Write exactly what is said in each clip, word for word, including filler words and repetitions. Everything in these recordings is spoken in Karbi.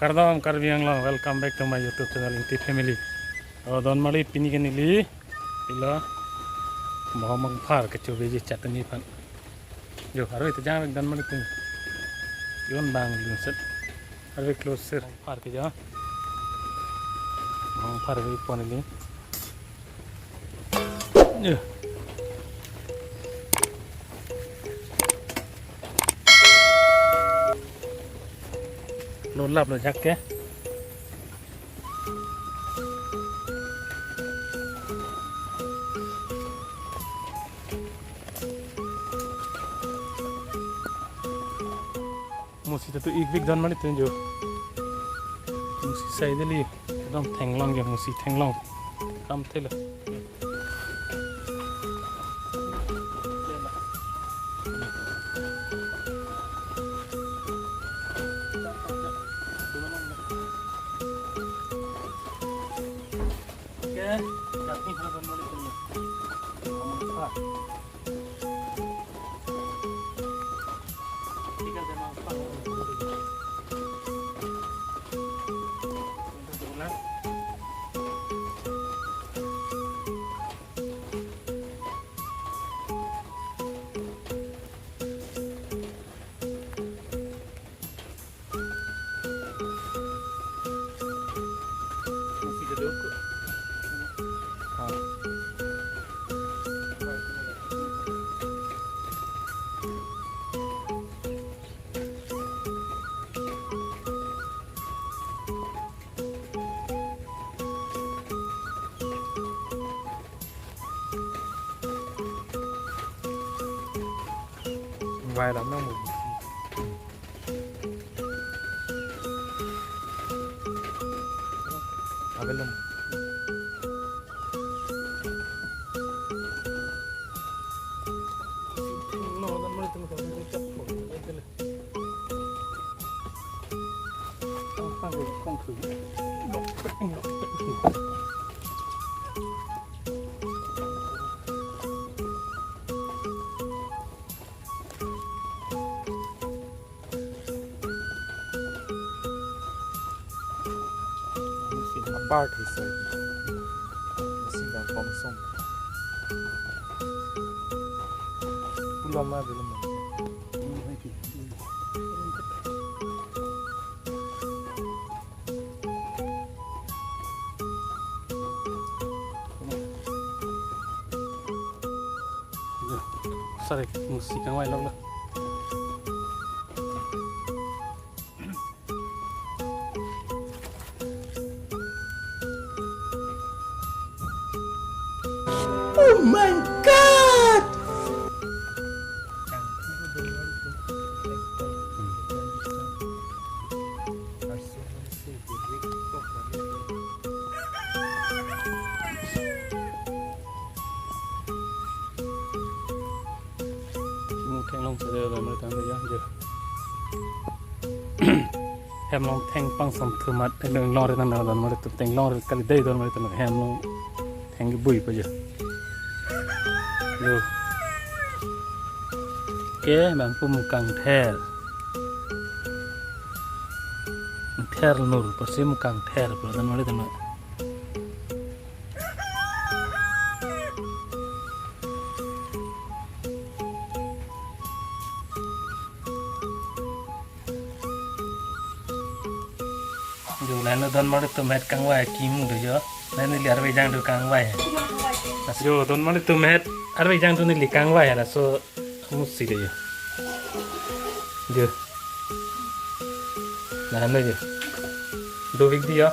Kardom Karbi Anglong, welcome back to my YouTube channel Ingti Family. O, donmarli pini ke neli ilo Mohong Mangphar kechobeji chatni aphan. Jo, arve ta jang donmarlitum. Yon bang lungset. Arve close sir. Mangphar ke jo. Mangphar ke pon neli. Lo lap lo jak ke. Musi ta tu ik bik donmarlitum jo. Musi sai deli. Dong thenglong jo, musi thenglong. Kam thelo. Vai lam nang mu. Avel lam. Apart he said. Machine gun pump song. Pull on my bill. Sorry, musi kangvai lok lo. Oh my God! Mu thenglong sede donmarlitum ya, jo. Hem along theng pangson thumat, eh, donglong re nang donmarlitum, thenglong re kali dei donmarlitum, hem along theng kebui pa jo. Jo. Ke bang pu mukang ther. Ther nur pasi mukang ther pu donmarlitum. Jo, lahenlo donmarlitum het kangvai kimu do jo. Lahenlo neli arve jang do kangvai. Jo, donmarlitum het arve jang do neli kangvai laso musi do jo. Jo. Lahenlo jo. Dovik di jo.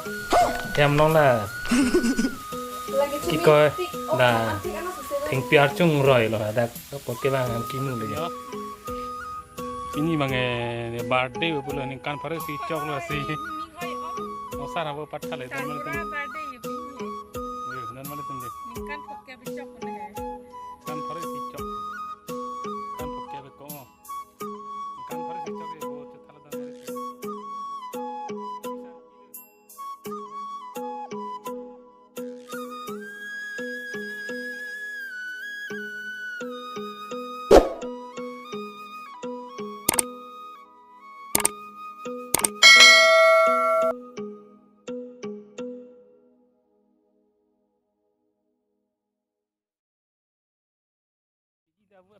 Hem along la. Kikoi la. Thengpi archung roi lo dak. Apot ke bang hem kimu do jo. Pini bang, eh, birthday pulo, ningkan pharo isi choklo si. Osar abo patha le, donmarlitum. Birthday ye pini. Ye, donmarlitum de. Ningkan phokep chok ne. Ningkan pharo isi chok. Ningkan phokep ko. Ningkan pharo isi chok ye, bo chethala donmarlitum.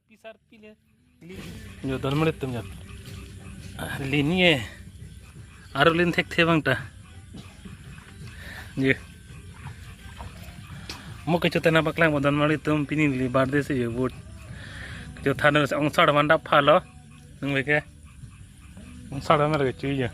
Pisar pile. Yo, donmarli atum yo. Lin ye. Aro lin thekthe bang ta. Ye. Mo kecho tena paklang bo donmarli atum, pini neli birthday si yo but. Kecho than ongsar manda phalo. Nang beke. Ongsar manda kecho yo.